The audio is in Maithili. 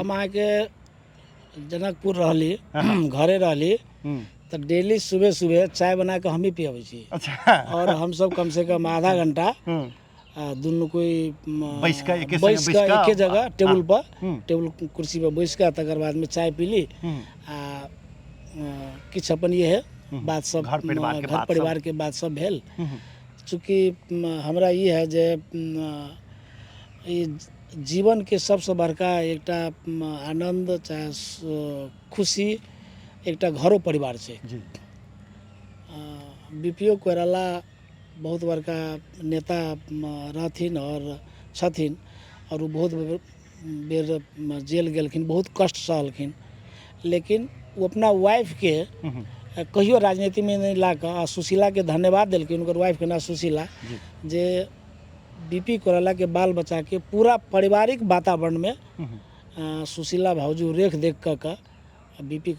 हम अहाँके जनकपुर रहली, घरे रहली, तऽ डेली सुबह सुबह चाय बना कऽ हमही पियबै छी। और हमसब कम से कम आधा घंटा दुनू कोइ बैस कऽ एके संगे बैस कऽ बैस कऽ एके जगह टेबुल पर, टेबुल कुर्सी पर बैस कऽ तकर बादमे चाय पीली आ किछु अपन इहे बात सब, घर परिवार के घर बात सब। परिवार के बात सब भेल। चूँकि हमरा ई है जे ई जीवनके सबसँ बड़का एकटा आनन्द चाहे खुशी एकटा घरो परिवार छै। बी पी ओ कोइराला बहुत बड़का नेता रहथिन आओर छथिन, आओर ओ बहुत बेर जेल गेलखिन, बहुत कष्ट सहलखिन, लेकिन ओ अपना वाइफके कहियो राजनीतिमे नहि ला कऽ आ सुशीलाके धन्यवाद देलखिन, हुनकर वाइफके नाम सुशीला, जे बी पी कोइरालाके बाल बच्चाके पूरा पारिवारिक वातावरणमे सुशीला भाउजू रेख देख कऽ बी पी।